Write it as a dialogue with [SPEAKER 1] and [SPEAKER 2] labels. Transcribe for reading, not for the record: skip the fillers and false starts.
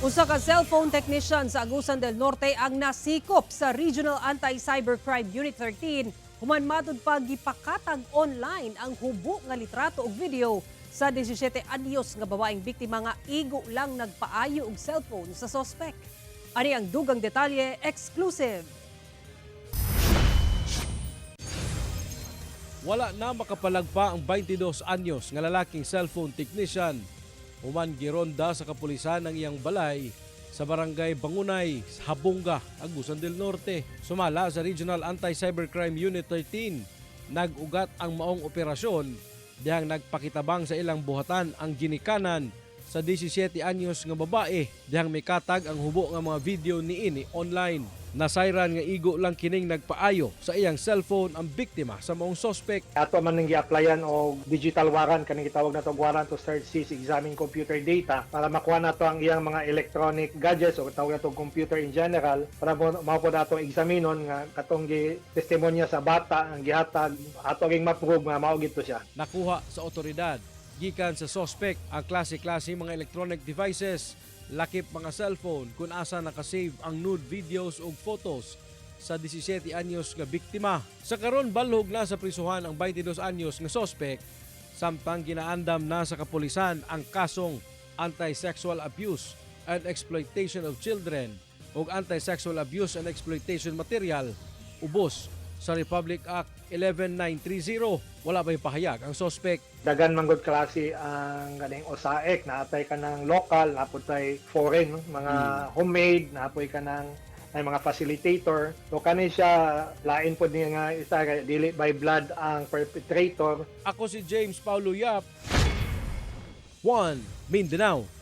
[SPEAKER 1] Usa ka cellphone technician sa Agusan del Norte ang nasikop sa Regional Anti-Cybercrime Unit 13 human matud pa gipakatag online ang hubo nga litrato ug video sa 17 anyos nga babaeng biktima nga igo lang nagpaayo og cellphone sa sospek. Ani ang dugang detalye, exclusive.
[SPEAKER 2] Wala na makapalag pa ang 22 anyos nga lalaking cellphone technician human gironda sa kapulisan ang iyang balay sa Barangay Bangunay, Habunga, Agusan del Norte. Sumala sa Regional Anti-Cybercrime Unit 13, nag-ugat ang maong operasyon dihang nagpakitabang sa ilang buhatan ang ginikanan sa 17 anyos nga babae dihang mikatag ang hubo nga mga video niini online. Nasayran nga igo lang kining nagpaayo sa iyang cellphone ang biktima sa maong sospek.
[SPEAKER 3] Ato man nang gi-applyan og digital warrant, kaning gitawag nato og warrant to search, seize, examine computer data para makuha nato ang iyang mga electronic gadgets o tawag nato og computer in general para mo mao pod ato examinon nga katong gi testimonya sa bata ang gihatag ato ging ma-prove nga mao gid to siya.
[SPEAKER 2] Nakuha sa otoridad gikan sa sospek ang klase-klase mga electronic devices, lakip mga cellphone kung asa nakasave ang nude videos ug photos sa 17 anyos nga biktima. Sa karon, balhog na sa prisuhan ang 22 anyos nga sospek samtang ginaandam na sa kapulisan ang kasong anti-sexual abuse and exploitation of children ug anti-sexual abuse and exploitation material ubos sa Republic Act 11930. Wala pa'y pahayag ang sospek.
[SPEAKER 3] Dagan man gud klase ang kaning OSAEC, naatay ka ng local, naa poy foreign, no? Mga homemade, naa poy ka ng ay mga facilitator. So kani siya lain pod niya nga isa kay dili by blood ang perpetrator.
[SPEAKER 2] Ako si James Paulo Yap. 1 Mindanao.